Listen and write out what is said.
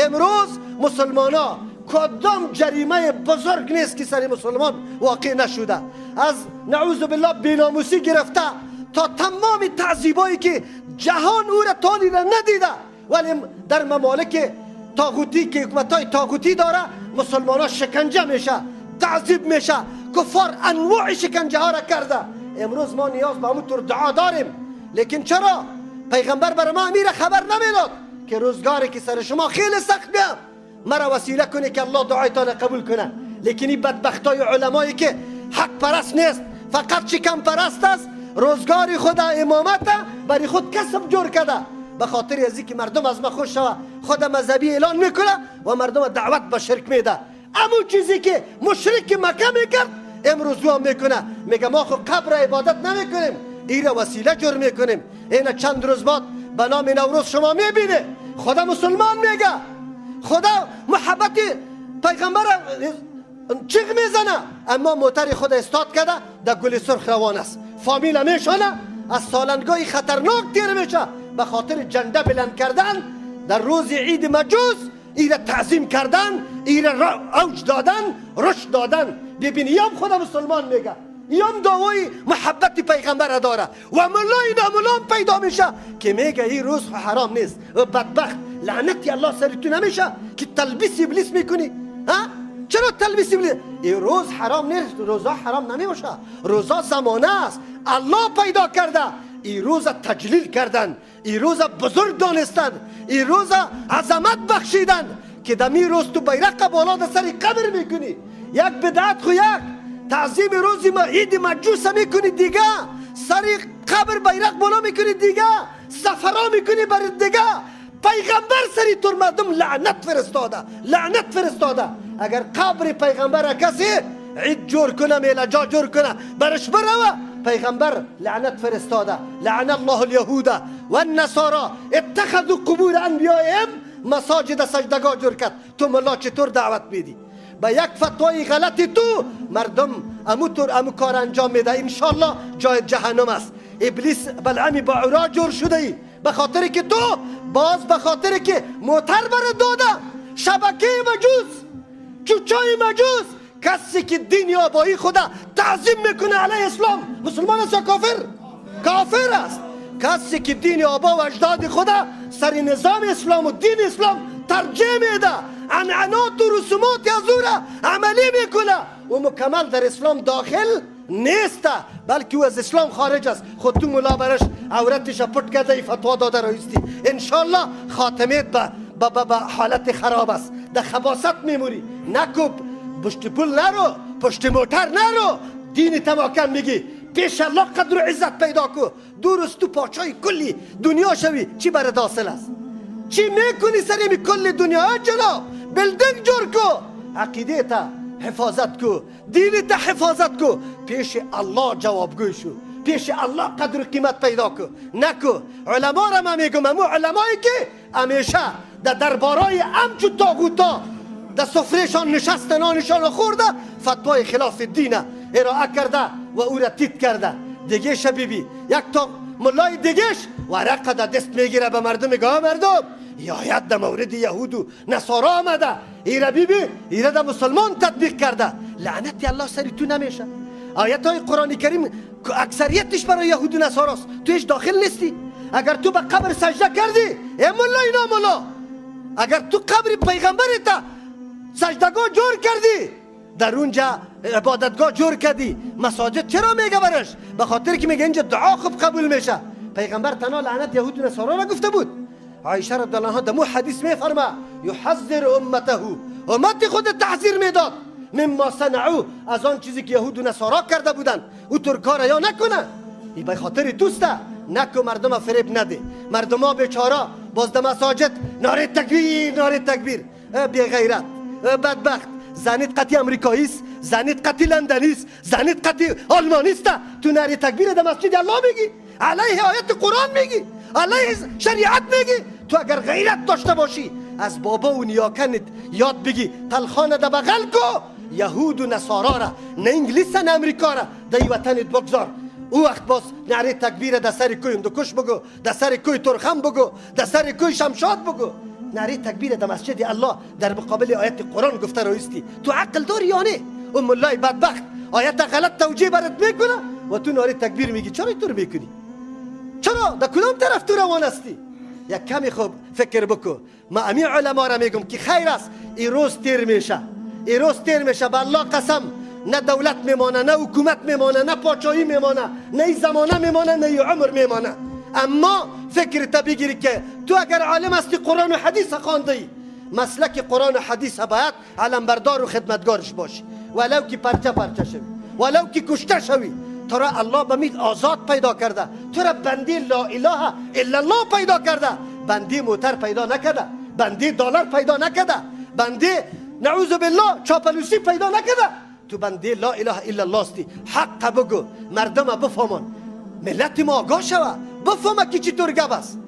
امروز مسلمان ها کدام جریمه بزرگ نیست که سر مسلمان واقع نشده، از نعوذ بالله بیناموسی گرفته تا تمام تعذیبایی که جهان او را تالی را ندیده، ولی در ممالک طاغوتی که حکومت‌های طاغوتی داره مسلمان ها شکنجه میشه، تعذیب میشه، کفار انواع شکنجه ها را کرده. امروز ما نیاز به همونطور دعا داریم، لیکن چرا پیغمبر بر ما امیر خبر نمیداد که روزگاری که سر شما خیلی سخت بیام مرا وسیله کنه که الله دعایتان قبول کنه. لیکن این بدبختای علمایی که حق پرست نیست، فقط شکم پرست است، روزگار خود امامت برای خود کسب جور کرده، به خاطر از اینکه مردم از ما خوش شوه خود مذهبی اعلان میکنه و مردم دعوت به شرک میده. امو چیزی که مشرک مکه میکرد امروز هم میکنه، میگه ما خو قبر عبادت نمیکنیم، ایره وسیله جور میکنیم. اینا چند روز بعد به نام نوروز شما میبینه خدا مسلمان میگه، خدا محبت پیغمبر چیغ میزنه، اما موتر خود استاد کرده در گل سرخ روان است، فامیل میشانه از سالنگاه خطرناک تیر میشه به خاطر جنده بلند کردن در روز عید مجوس، ایره تعظیم کردن، ایره اوج دادن، رشد دادن. ببینی یام خدا مسلمان میگه، یام دعوای محبت پیغمبر داره و ملای ناملام پیدا میشه که میگه این روز حرام نیست. و بدبخت لعنتی الله سر تو نمیشه که تلبیس ابلیس میکنی. ها چرا تلبیس ابلیس؟ این روز حرام نیست، روزا حرام نمیشه، روزا زمانه است، الله پیدا کرده. این روز تجلیل کردن، این روز بزرگ دانستن، این روز عظمت بخشیدن که دمی روز تو بیرق بالا در سر قبر میکنی. یک بدعت خو یک تعظیم روز عید مجوس میکنی دیگه، سر قبر بیرق بالا میکنی دیگه، سفرا میکنی بر دیگه. پیغمبر سری تو مردم لعنت فرستاده، لعنت فرستاده. اگر قبر پیغمبر کسی عید جور کنه، میلجا جور کنه، برش بروه، پیغمبر لعنت فرستاده. لعن الله اليهود والنصارى اتخذوا قبور انبیائهم مساجد، سجدگاه جور کرد. تو ملا چطور دعوت میدی؟ با یک فتوای غلطی تو مردم امو طور امو کار انجام میده. انشالله جای جهنم است. ابلیس بلعمی با عرا جور شده ای به خاطر که تو باز به خاطر که موتر بر داده شبکه مجوس، چوچای مجوس، کسی که دین آبایی خدا تعظیم میکنه علیه اسلام، مسلمان است یا کافر؟ کافر است. کسی که دین آبا و اجداد خدا سر نظام اسلام و دین اسلام ترجیح میده، عنعنات و رسومات از او را عملی میکنه و مکمل در اسلام داخل نیست، بلکه او از اسلام خارج است. خود تو ملا برش عورتش پټ کرده ای فتوا داده رایستی. انشالله خاتمه به حالت خراب است، در خباست میموری. نکوب پشت پول نرو، پشت موتر نرو، دین تماکن میگی پیش الله قدر و عزت پیدا کو. درست تو پاچای کلی دنیا شوی، چی برات حاصل است؟ چی میکنی سری می کل دنیا؟ جناب بلدنگ جور کو، عقیده تا حفاظت کو، دین تا حفاظت کو، پیش الله جوابگوی شو، پیش الله قدر و قیمت پیدا کو. نکو علما را من میگم، امو علمایی که همیشه در دربارای امچو طاغوتا در سفرهشان نشسته، نانشان خورده، فتوای خلاف دین ارائه کرده و او را تیت کرده. دیگه شبیبی یک تا ملای دیگهش ورقه در دست میگیره به مردم میگه مردم یا آیت در مورد یهود و نصارا آمده، ایره بیبی ایره در مسلمان تطبیق کرده. لعنت الله سری تو نمیشه. آیت های قرآن کریم اکثریتش برای یهود و نصاراست، تو هیچ داخل نیستی. اگر تو به قبر سجده کردی ای ملا اینا ملا، اگر تو قبر پیغمبر تا سجدگاه جور کردی، در اونجا عبادتگاه جور کردی، مساجد چرا میگه برش؟ به خاطر که میگه اینجا دعا خوب قبول میشه. پیغمبر تنها لعنت یهود و نصارا را گفته بود. عایشه رضی الله عنها دمو حدیث میفرما یحذر امته، امت خود تحذیر میداد مما صنعوا، از آن چیزی که یهود و نصارا کرده بودند او تر کار یا نکنه. ای به خاطر دوسته نکو مردم فریب نده. مردم ها بیچاره باز در مساجد ناره تکبیر ناره تکبیر، بی غیرت بدبخت، زنیت قطعی امریکایی است، زنیت قطعی لندنی است، زنیت قطعی آلمانی است، تو ناره تکبیر در مسجد الله میگی، علیه آیت قرآن میگی، علیه شریعت میگی. تو اگر غیرت داشته باشی از بابا و نیاکنت یاد بگی تلخانه در بغل کو، یهود و نصارا را، نه انگلیس نه امریکا را در وطنت بگذار. او وقت باز نعره تکبیر در سر کوی هندوکش بگو، در سر کوی ترخم بگو، در سر کوی شمشاد بگو. نعره تکبیر در مسجد الله در مقابل آیت قرآن گفته رایستی. تو عقل داری یا نه؟ اون ملای بدبخت آیت غلط توجیه برات میکنه و تو نعره تکبیر میگی. چرا اینطور میکنی؟ چرا؟ در کدام طرف تو روان هستی؟ یک کمی خوب فکر بکو. ما امی علما را میگم که خیر است، این روز تیر میشه، این روز تیر میشه. به الله قسم، نه دولت میمانه، نه حکومت میمانه، نه پادشاهی میمانه، نه این زمانه میمانه، نه این عمر میمانه. اما فکر تا بگیری که تو اگر عالم هستی، قرآن و حدیث خواندی، مسلک قرآن و حدیث باید علمبردار و خدمتگارش باشی، ولو که پرچه پرچه شوی، ولو که کشته شوی. تو را الله به مید آزاد پیدا کرده، تو را بندی لا اله الا الله پیدا کرده، بندی موتر پیدا نکرده، بندی دلار پیدا نکرده، بندی نعوذ بالله چاپلوسی پیدا نکرده. تو بندی لا اله الا الله استی. حق بگو، مردم بفهمن، ملت ما آگاه شوه، بفهمه که چطور گپ است.